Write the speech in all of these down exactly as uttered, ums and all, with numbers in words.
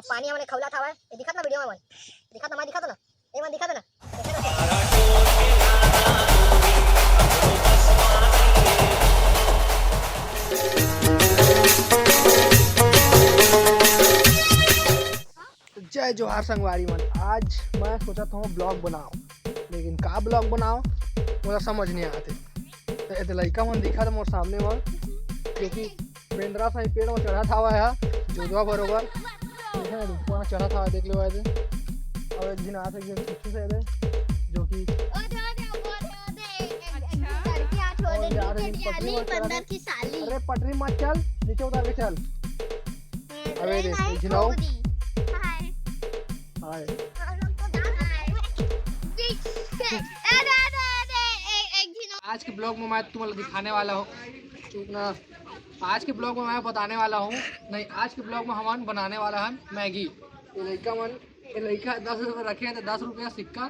पानी हमन खौलत हवय। ये दिखत ना वीडियो में मन? दिखत ना, मैं दिखत ना? ये मन दिखत ना? जय जोहार संगवारी मन, आज मैं सोचत हूँ ब्लॉग बनाओ, लेकिन का ब्लॉग बनाओ, मोला समझ नहीं आते। तो ये लइका मन दिखत मोर सामने मन, जो कि बेंदरा साई पेड़ में चढ़त हवय हा, जोजवा बरोबर। देखा, ऊपर में चढ़त हवय, देख लो ऐसे। और एक झिन आत हे, एक झिन पीछे से दे, जो कि ओ दे, ओ दे, ओ दे, ओ दे। एक, एक अच्छा। लड़की हाथ छोड़ और दे, यार, नीचे एक झिन पटरी डाली, में चढ़त हे। बंदर की साली। अरे पटरी मत चल, नीचे उतर के चल। अबे अरे दे, नहीं, एक झिन आओ। ठोक दी। हाय। हाय। हम लोग तो जा रहे हैं। अरे, अरे, अरे, अरे, एक, एक झिन आओ। आज के ब्लॉग में मैं तुम्हें दिखाने वाला हूँ, चुप ना। आज के ब्लॉग में मैं बताने वाला हूँ, नहीं, आज के ब्लॉग में हमन बनाने वाला हन मैगी। ये लइका मन, ये लइका दस रुपये रखे हैं, तो दस रुपया सिक्का।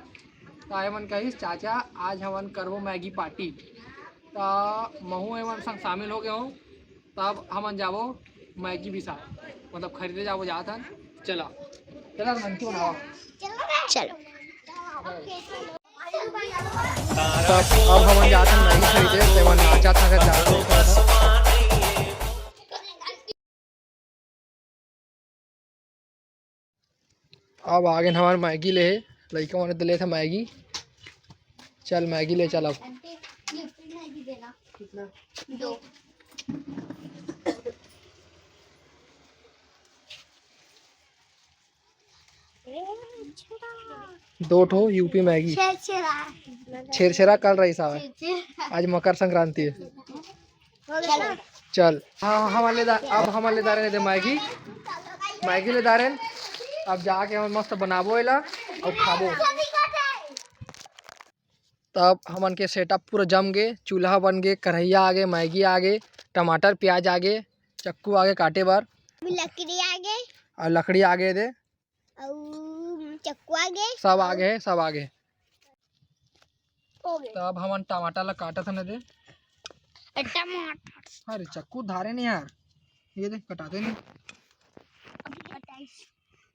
तो ये मन कहिस, "चाचा, आज हमन करबो मैगी पार्टी।" तो महू ये मन संग शामिल हो गए हूँ। तब हमन जाबो मैगी बिसाए, मतलब खरीदे जाबो, जात हन। चला, चला मन क्यों ना। चलो। तब अब हमन जात हन मैगी खरीदे, ते मन नाचत हन, जात हन। अब आगे हमार मैगी ले हे, लइका मन ले था मैगी। चल मैगी ले चल अब। आंटी, ये मैगी देना। कितना? दो। दो ठो यूपी मैगी। छेरछेरा। छेरछेरा कल रही साहब। छेरछेरा। आज मकर संक्रांति है। चल। हाँ, हमन ले दा-, अब हमन ले दारेन दे मैगी, मैगी ले दारेन। अब जाके हमन मस्त बनाबो एला अउ खाबो। तब हमन के सेटअप पूरा जम गे, चूल्हा बन गे, कढ़ैया आ गे, मैगी आ गे, टमाटर प्याज आ गे, चक्कू आ गे काटे बर, लकड़ी आ गे। अउ लकड़ी आ गे दे। अउ चक्कू आ गे। सब आ गे, सब आ गे। हो गे। तो अब हमन टमाटर ला काटत हन दे। ए, टमाटर। अरे चक्कू धारे नहीं यार, ये देख कटाते नहीं। अभी कटाइस।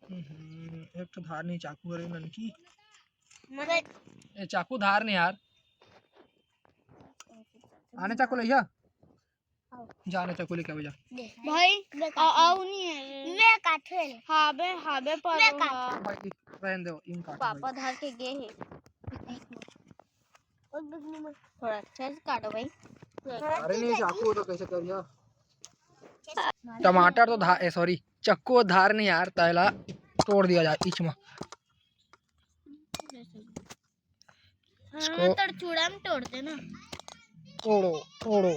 हम्म, एक तो धार नहीं चाकू हरे ननकी। मगर ये चाकू धार नहीं यार। आने चाकू लइहा। जाने चाकू लेके आवे जा। भाई, मैं काटू। आ-, आऊ नहीं है। मैं काटू। हाँ बे, हाँ बे, पर मैं वो काटू। हाँ। भाई, रहन दो, इन काटो पापा भाई। धर के गए हैं। थोड़ा अच्छे से काटो भाई। अरे नहीं, चाकू तो कैसे कर दिया? टमाटर तो धार, ए, सॉरी, चक्कू धार नहीं यार, तैला तोड़ दिया जाए इचमा। हाँ, इसको तड़चूड़ा में तोड़ते ना। तोड़ो, तोड़ो।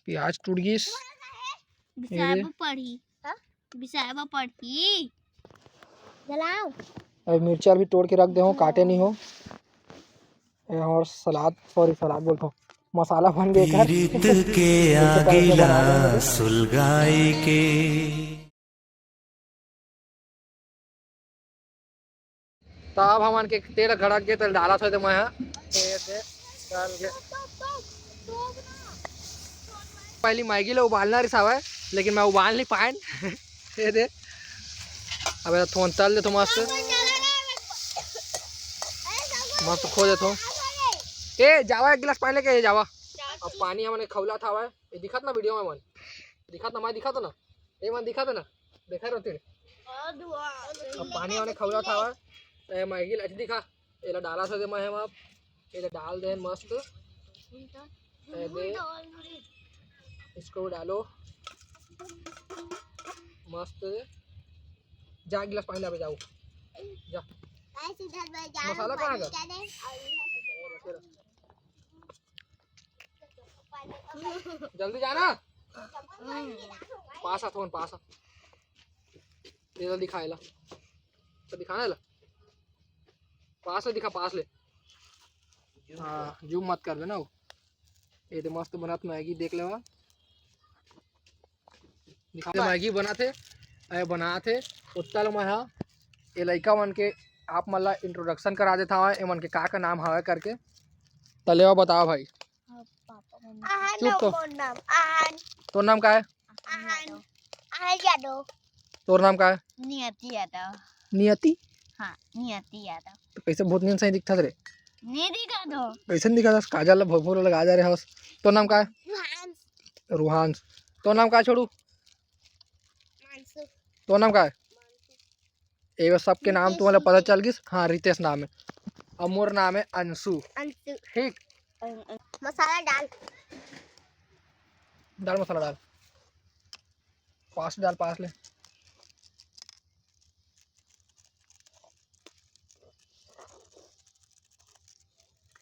प्याज टूट गिस। बिसाए बर पड़ही। हाँ? बिसाए बर पड़ही। जलाओ। अरे मिर्चा भी तोड़ के रख दे हो, काटे नहीं हो। ये और सलाद, सॉरी, सलाद बोलता हूँ, मसाला बन गया एकर। पीरित के आगीला सुलगाई के। त अब हमन के तेल गड़क गे, तेल डालत होय ते मैं ह। तेल दे, डाल के। पहली मैगी ला उबालना रिस हवय, लेकिन मैं उबाल नहीं पाएन। ये दे, अब एला थोन तल देथो मस्त, मस्त खो देथो। ए जावा, एक गिलास पानी लेके जावा। अब पानी हमन खौलत हवय, ये दिखत ना वीडियो में मन, दिखत ना, मैं दिखत ना। ए मन दिखा देना, देखा रहते। अब पानी वाने खौला था, ए मैगी ला दिखा, एला डाला था दे मैं हम अब, एला डाल दे मस्त। ए दे, इसको डालो मस्त। जा गिलास पानी लावे जाओ, जा। मसाला कहाँ है? जल्दी जाना। पास आ थोन, पास आ। ये ला दिखा, ये ला। तो दिखाना है ला। पास ले दिखा, पास ले। हाँ, जूम मत कर देना वो। ये तो मस्त बनत मैगी देख लेवा। दिखा, मैगी बनाथे, अरे बनाथे। उत्ता ल मैं हा, ये लइका मन के आप मन ला इंट्रोडक्शन करा देत हवं, ये मन के का का नाम हवय करके। त लेवा बताओ भाई। हाँ, पापा, मम्मी। आहन चुप तो। मोर नाम आहन। तोर नाम का है? आहन। आनंद यादव। तोर नाम का है? नियति यादव। नियति? हाँ, नियति यादव। तो कैसे भूतनी सही दिखत रे? नहीं दिखा दो। कैसे नहीं दिखत हस? काजल ला भोर भोर लगा जा रहे हस। तोर नाम का है? रुहांश। रुहांश। तोर नाम का है छोड़ू? मानसू। तोर नाम का है? ये सबके नाम रितेश तुम्हारा पता रितेश। चल गिस। हाँ, रितेश नाम है। और मोर नाम है अंशु। अंशु। ठीक। अं-, अं-, मसाला डाल। डाल मसाला डाल। पास डाल, पास ले।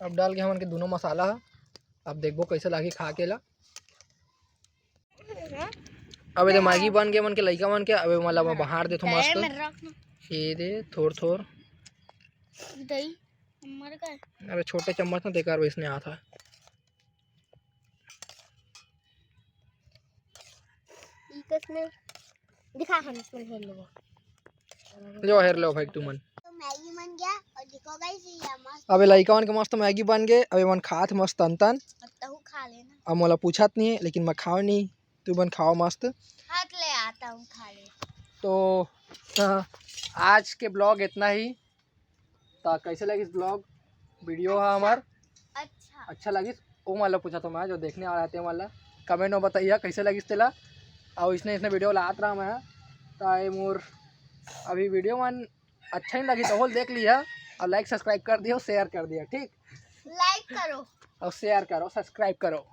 अब डाल के हमन के दोनों मसाला ह। अब देखबो कैसे लागी खा के ला। अब एदे मैगी बन के मन के लइका मन के, अब एमा ला मैं बहार देथो मस्त। ये दे थोर थोर। दही हमर का। अबे छोटे चम्मच में तेकर वैसने आता है। ई कसने दिखा हम इसमें हेर लेबो। जो हेर लो भाई तुमन। तो मैगी बन गया और देखो गाइस, ये मस्त। अबे लइका मन के मस्त मैगी बन गए, अबे मन खात मस्त तन तन। और तहू खा लेना। अब मोला पूछत नहीं है, लेकिन मैं खाओ नहीं, तू मन खाओ मस्त। हाथ ले आता हूँ, खा ले। तो हाँ, आज के ब्लॉग इतना ही। तो कैसे लगिस ब्लॉग, वीडियो हा हमार? अच्छा। अच्छा लगिस? ओ मन ला पूछा तो मैं, जो देखने वाला आते मन ला कमेंट में बताइए कैसे लगिस तेला। और इसने इसने वीडियो ला आत रहा मैं, तो ये मोर अभी वीडियो मन अच्छा ही लगी तो होल देख लिया और लाइक सब्सक्राइब कर दियो, शेयर कर दिया, ठीक? लाइक करो। और शेयर करो, सब्सक्राइब करो।